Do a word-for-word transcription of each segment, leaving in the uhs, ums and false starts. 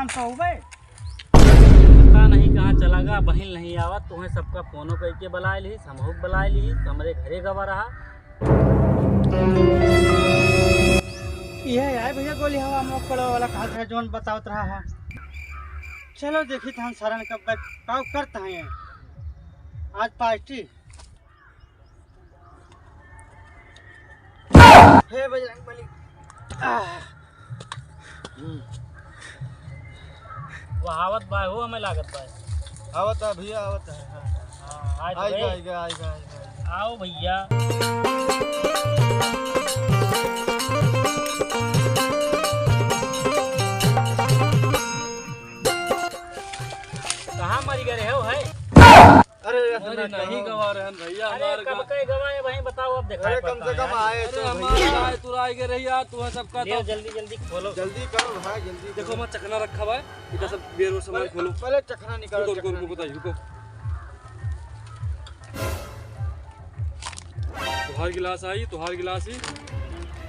पता नहीं कहाँ चला गा, बहिन नहीं आवत, तुम्हें सबका फोनो करके बुलाए ली, हमहू के बुलाए ली, हमरे घरे गवा रहा। ये आए भैया गोली हवा मोकड़ो वाला कहा था जोन बतावत रहा है। चलो देखी तो हम सारन कब तक का करता है आज पार्टी। हे बजरंग बली। आह। हम्म। वो आवत बा, वो हमें लागत बा। आवत है भैया, आवत है, हाँ। हाँ, आज आइगा, भाई। आइगा, आइगा, आइगा। आओ भैया। कहाँ मरी गए हो, है? अरे, अरे, नहीं गवा रहन भैया, अरे, हमार कब का के गवा है भाई, बताओ, अब दिखाई अरे, कम से कम आए तो अरे, हमार भैया। गाय तुराई के रही यार, तू है सबका ले, तो। जल्दी, जल्दी खोलो। जल्दी करो भाई, जल्दी देखो, करो। हमार चखना रखा हुआ है, इधर सब बियर और सामान पहले, खोलो। पहले चखना निकालो, रुको, रुको, चखना रुको, निकालो। बताइए, रुको। तुहार गिलास आई, तुहार गिलास ही,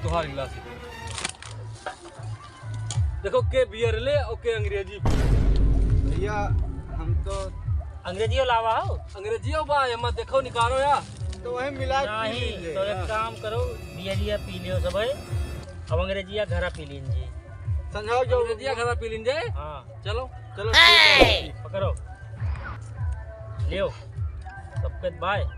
तुहार गिलास ही। देखो, के बियर ले और के अंग्रेजी पी। भैया, हम तो अंग्रेजियो लावा हो? अंग्रेजियो बा, एमा देखो, निकालो या। तो वही मिला के पी नहीं, लीजिए। तो एक काम करो, बियरिया पी लियो सब, अब अंग्रेजिया घरा पी लीजिए। समझाओ जो अंग्रेजिया घरा पी लीजिए। हाँ। चलो। चलो, ठीक है। पकड़ो। लियो। सबके बाय।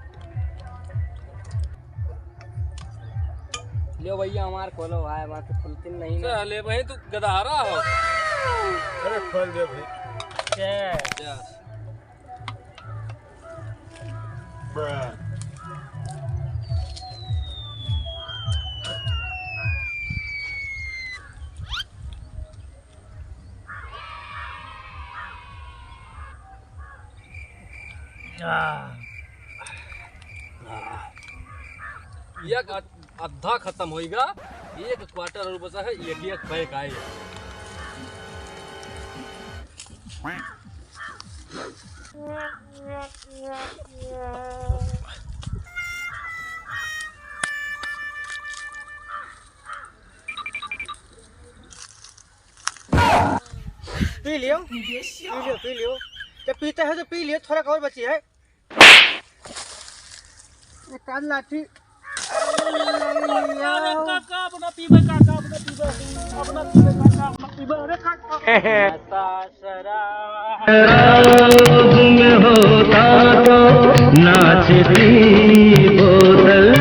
लियो भैया, हमार खोलो भाई, हमार तो खुलती नहीं ना। चले भाई, तू गदहारा हो। अरे, खोल दे भाई। क्या? क्या? एक अ-, अद्धा खतम होइगा, एक quarter और बचा है, एक एक pack आए। पी लियो, पी लियो, पी लियो। जब पीते हैं तो पी लियो, थोड़ा और बची है। एक आध लाठी। अरे काका, अपना पीबे, काका, अपना पीबे, अपना पीबे, काका, अपना पीबे, अरे काका। शराब में होता तो नाचती बोतल।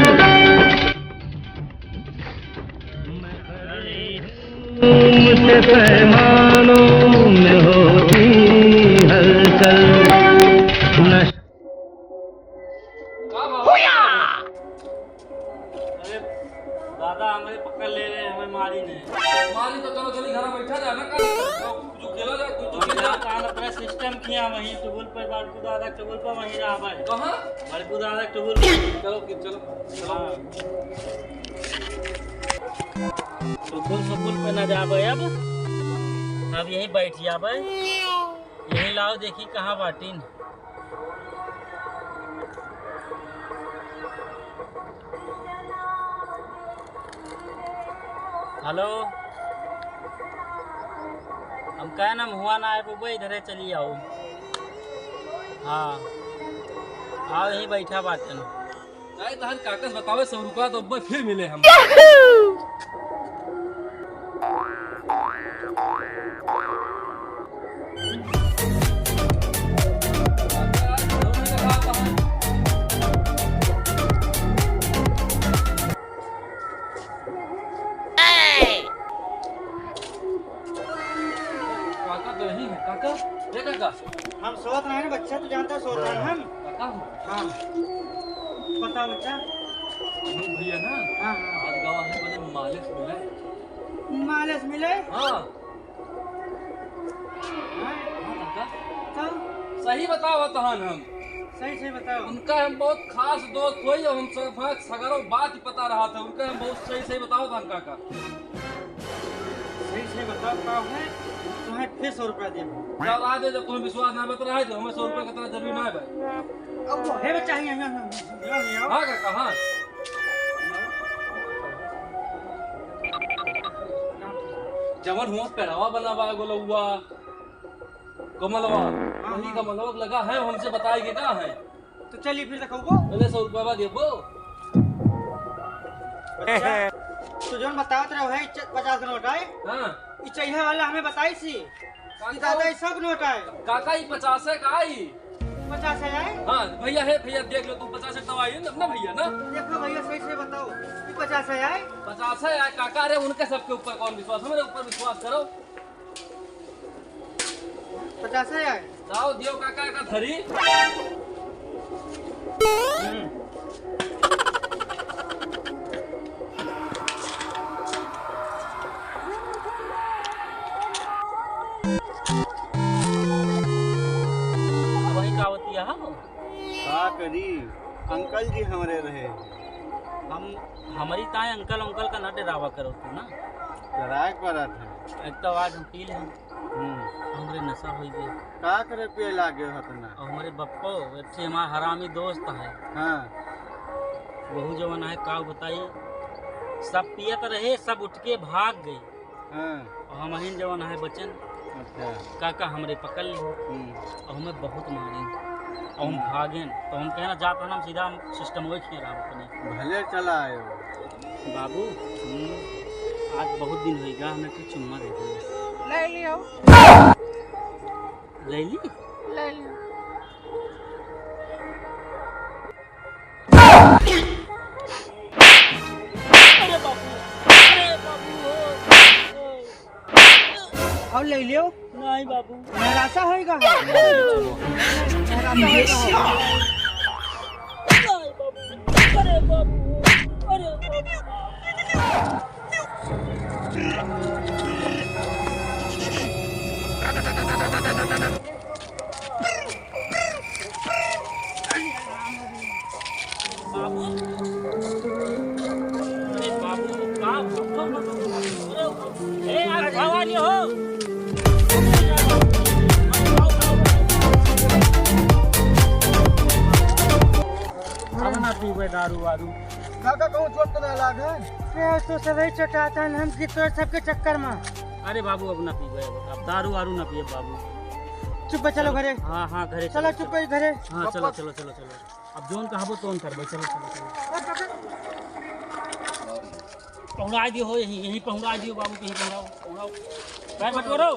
घूमते पैमानों में होती हलचल। नश- अरे दादा, हमें पकड़ ले रहे, हमें मारी नहीं। मारी तो चलो, चली घर बैठा जाना का? जो खेला जाए, कुछ हम खेला। जात आन अपना system किया वहीं टुबुल पर, बड़कू दादा टुबुल पर वहीं रहा भाई। कहाँ? बड़कू दादा टुबुल पर। चलो, फिर चलो। हाँ। टुबुल सुबुल पे ना जाबे अब। अब यहीं बैठ जाबे। यहीं लाओ, देखी कहाँ बाटिन। हेलो, हम कहे ना, हम हुआ ना आए पउबे, इधरे चली आओ। हाँ, आओ, यहीं बैठा बाटन। चाहे तहन काकस बतावे सौ रुपया तो अब्बे फिर मिले हम। काका तो यही है, काका, ए काका। हम सोत रहे हैं बच्चा, तू जानता है सोत रहे हैं हम। काका हो? हाँ। बताओ बच्चा। अनूप भैया ना, हाँ, हाँ। आज गाँव आने वाले मालिश मिले। मालिश मिले? हाँ। हाँ? हाँ, काका। कब? सही बताओ तहन हम। सही, सही बताओ। उनका हम बहुत खास दोस्त होई, हम सब सगरो बात पता रहा था, उनका हम बहुत सही, सही बताओ तहन काका। सही, सही बताओ का है, तुम्हें फिर सौ रुपया देबो। चल, आ दे, जब तुम्हें विश्वास ना बता रहा है, तो हमें सौ रुपया का इतना जरूरी ना है भाई। अब वो है बच्चा, यहाँ, यहाँ, यहाँ, यहाँ, यहाँ। हाँ काका, हाँ। जवन हुआ पेड़वा बनावा गोलौआ, कमलवा, हाँ, वही हाँ। कमलवा लगा है, हमसे बताए के का है? तो चलिए फिर देखो वो। पहले सौ रुपया देबो। अच्छा, तो जौन बतावत रहो है च-, पचास के नोट आए। हाँ। ई चइहा वाला हमें बताई सी। काका, कि दादा, ई सौ के नोट आए। काका, ई पचास है का ई? पचास है आए? हाँ, भैया है, भैया देख लो तू, पचास है तो आई ना, ना भैया ना। देखो भैया, सही से बताओ, ई पचास है आए? पचास है आए काका, अरे उनके सबके ऊपर कौन विश्वास, हमारे ऊपर विश्वास करो। पचास है आए? लाओ, दियो काका का धरी। हम्म। अब वही का होती है, हाँ? का करी, अंकल जी हमरे रहे। हम, हमरी ताए अंकल, अंकल का ना डरावा करो तू ना। डराए के पड़त है। एक तो आज हम पी ले, हम्म। हमरे नशा होई गए। का करे पिए लागे हो तना? और हमरे बप्पो, एक ठे हमार हरामी दोस्त है। हाँ। वहू जवन है, का बताई, सब पियत रहे, सब उठ के भाग गई। हाँ। और हमहिन जवन है बचन, अच्छा। काका हमरे पकड़ ली। हम्म। और हमें बहुत मारे। और हम भागेन। तो हम कहना जात रहना, हम सीधा हम सिस्टम वही खेल रहा अपने। भले चला आयो। बाबू, हम्म। आज बहुत दिन होइगा, हमें कुछ चुम्मा दे दो। ले लियो। ले ली? ले लियो। अरे बाबू, अरे बाबू, ओ, ओ। और ले लियो। नहीं बाबू। मेहरासा होइगा। मेहरासा होइगा। नहीं बाबू, अरे बाबू, अरे बाबू। बाबू, अरे बाबू, का ए, आज भवानी हो। अब ना पीबे दारू वारू। काका, कहूँ चोट तो ना लाग है? ए, तो सभी चोटाता है, हम की तोर सबके चक्कर में। अरे बाबू, अब ना पीबे, अब दारू वारू ना पिए बाबू। चुप है, चलो चलो। घरे। हाँ, हाँ, घरे चलो, चलो, चुप है घरे। हाँ, चलो, चलो, चलो, चलो। अब जौन कहबो तौन करबो, चलो, चलो, चलो। पहुँचा दियो हो, यहीं, यहीं पहुँचा दियो बाबू, यहीं पहुँचाओ, पहुँचाओ। पैर बटोरो।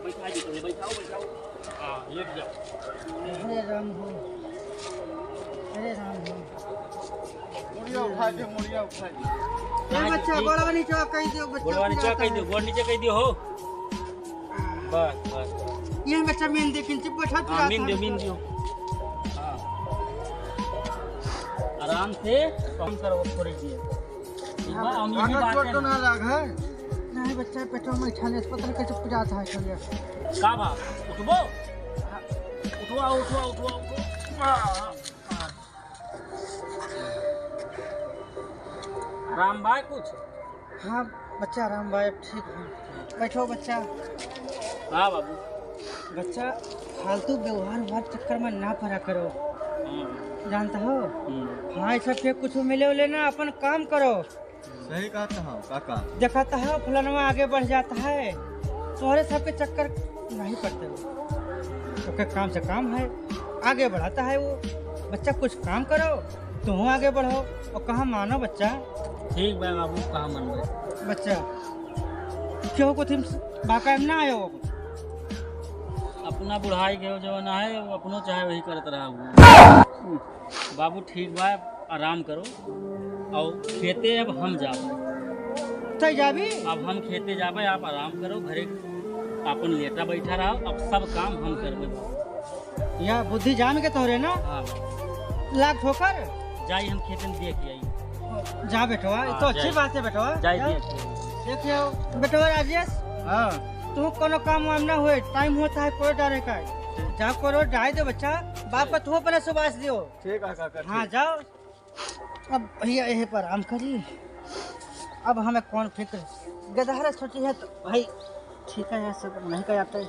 बैठा दीजिए, बैठाओ, बैठाओ। हाँ, लेट जाओ। अरे राम हो। अरे राम हो। मुड़िया उठा दे, मुड़िया उठा दे। ए बच्चा, गोड़वा नीचे कइ दियो, बच्चा गोड़वा नीचे कइ दियो, गोड़ नीचे कइ दियो हो। बस, बस। ये बच्चा मीन दे, किंचित बैठा हाँ, मीन दियो, मीन दियो। हाँ। आराम से काम करो, थोड़ी देर। ठीक बा, हम यही काका, बात चोट है तो ना। ना लाग है? नहीं बच्चा, पेटवा में छाले, पता नहीं कैसे पिरात है, चलिए। का बा? उठबो? उठवा, उठवा, उठवा, उठवा। आराम बा कुछ? हाँ बच्चा, आराम बा, अब ठीक है। बैठो बच्चा। हाँ बाबू। बच्चा, फालतू व्यवहार, व्यवहार चक्कर में ना पड़ा करो। हाँ। जानता हो? हम्म। हाँ, ये सब के कुछ मिले उले ना, अपन काम करो। सही कहता हो काका। देखाता है फलानवा आगे बढ़ जाता है, तोहरे सबके चक्कर नहीं पड़ते हो। सबके काम से काम है, आगे बढ़ाता है वो। बच्चा कुछ काम करो, तुम आगे बढ़ो। और कहाँ मानो बच्चा? ठीक बा बाबू, कहाँ मानबे? बच्चा, क्यों को तुम बाकायम ना आयो? अपना बुढ़ाई के जमाना है, वो अपनो चाहे वही करत रहा वो। बाबू ठीक बा, आराम करो। और खेते अब हम जाबे। तै जाबी? अब हम खेते जाबे, आप आराम करो, घरे अपन लेटा बैठा रहो, अब सब काम हम करबे। या बुद्धि जान के तोहरे ना? हाँ। लाग ठोकर? जाई हम खेते में देख आई। जा बेटवा, ये हाँ, तो अच्छी जाई। बात है बेटवा। जाई जा। देख आई। देखियो बेटवा राजेश, हाँ। तू कोनो काम वाम ना होए, टाइम होता है कोई डारे का। जा कोई डाल दे बच्चा, बाप का तू अपने सुबास दियो। ठीक है काका, हाँ, ठीक। जाओ। अब भैया यही पर आराम करी। अब हमें कौन फिक्र, गदहरा सोची है तो भाई ठीक है, यार सब नहीं कर जाते।